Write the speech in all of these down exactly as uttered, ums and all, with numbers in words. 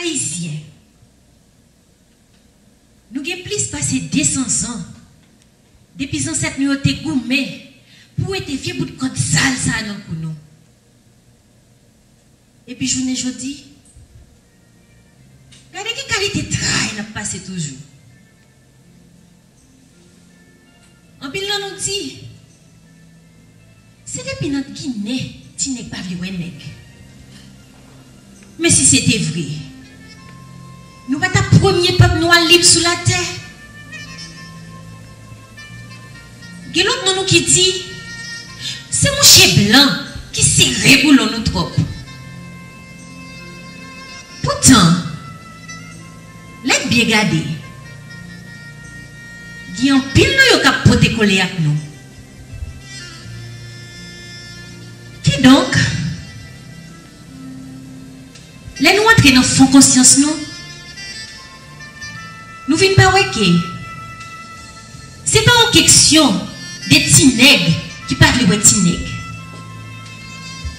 Ayisyen, nou gen plis pase de san zan depi zansèt nou yo te goumen pou wete vye bout kòd sal sa a nan kou nou. Epi jounen jodi, gade ki kalite tray n ap pase toujou. Anpil nan nou di, se depi nan Ginen ti nèg pa vle wè nèg. Men si se te vre, nou pa t ap premye pèp nwa lib sou latè? Gen lòt nan nou ki di, se mouche blan ki sere boulon nou twòp. Poutan, lè n byen gade, gen anpil nan yo k ap pote kole ak nou. Kidonk, lè nou antre nan fon konsyans nou, nou vin pa wè ke se pa yon keksyon de ti nèg ki pa vle wè ti nèg.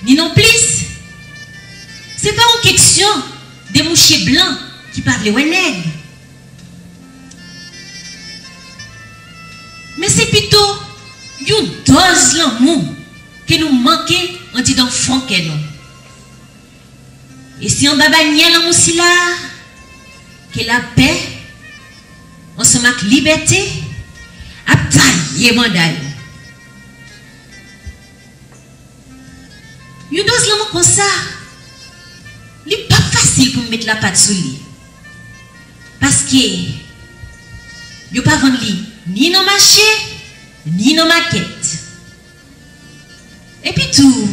Ni nonplis, se pa yon keksyon de mouche blan ki pa vle wè nèg. Men se pito yon dòz lanmou ke nou manke andidan fon kè nou. E se anba banyè lanmou sila a ke lapè ansanm ak libète ap taye banda yo. Yon dòz lanmou konsa, li p ap fasil pou m met lapat sou li. Paske yo pa vann li ni nan mache, ni nan makèt. Epi tou,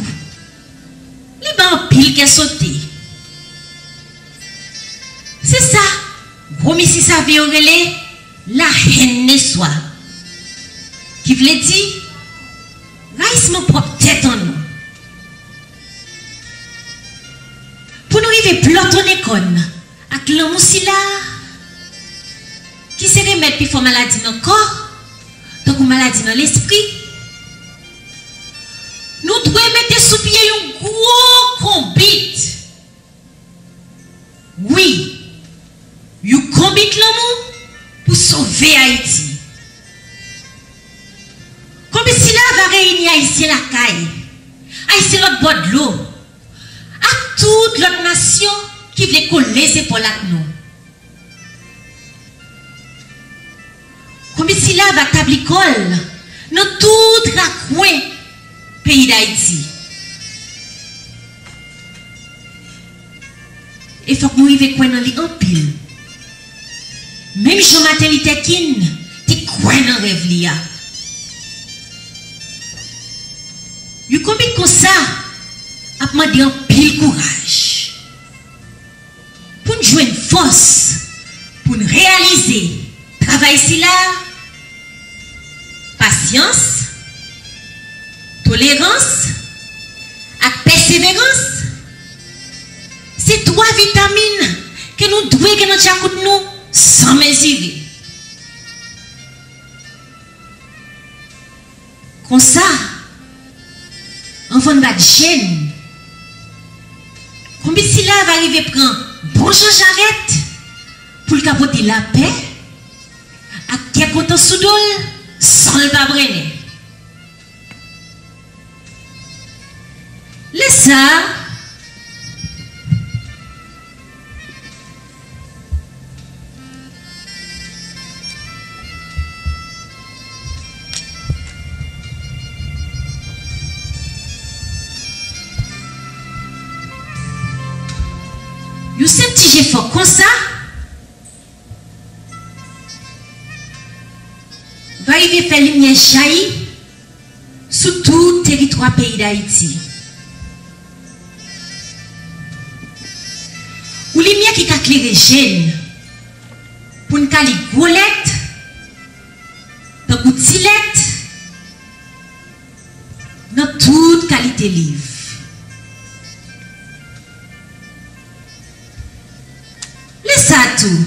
li ba anpil kè sote. Se sa gwo mesye save yo rele la haine de soi, ki vle di rayisman pwòp tèt an nou. Pou nou rive plòtonnen kò n ak lanmou sila a, ki se remèd pi fò maladi nan kò, tankou maladi nan lespri, nou dwe mete sou pye yon gwo konbit. Wi, yon konbit lanmou pou sove Ayiti. Konbit sila va reyini Ayisyen lakay, Ayisyen lòt bò dlo, ak tout lòt nasyon ki vle kole zepòl ak nou. Konbit sila va tabli kò l nan tout rakwen peyi Dayiti. E fòk nou rive kwè nan li anpil. Menm jan Martin Luther King te kwè nan rèv li a. Yon konbit konsa ap mande anpil kouraj. Pou n jwenn fòs pou n reyalize travay sila, pasyans, tolerans ak pèseverans se twa vitamin ke nou dwe gen nan djakout nou san mezire. Konsa, anvan n bat je n, konbit sila va rive pran bon jan jarèt pou l ka pote lapè ak kè kontan sou do l san l pa brennen. Lè sa a, yon senp ti jefò konsa va rive fè limyè jayi sou tout teritwa peyi Dayiti. Yon limyè ki ka klere je n pou n ka li gwo lèt, tankou ti lèt, nan tout kalite liv. Lè sa a tou,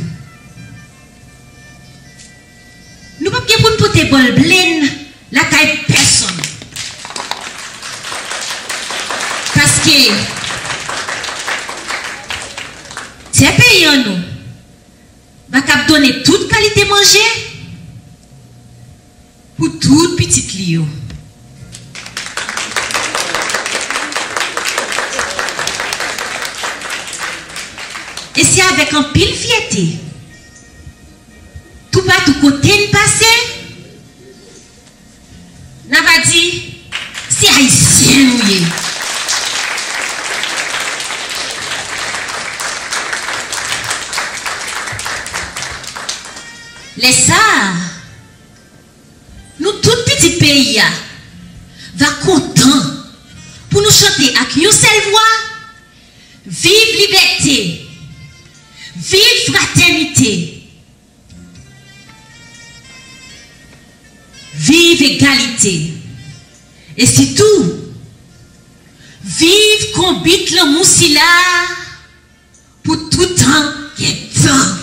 nou p ap gen pou n pote bòl ble n lakay pèsonn. Paske, tè peyi peyi an nou va kab donnen tout kalite manje pou tout pitit li yo. E se avèk anpil fyète, toupatou kote n pase, n ava di, se Ayisyen nou ye. Lè sa a, nou tout pitit peyi a va kontan pou nou chante ak yon sèl vwa, viv libète, viv fratènite, viv egalite, e sitou, viv konbit lanmou sila pou tout tan gen tan.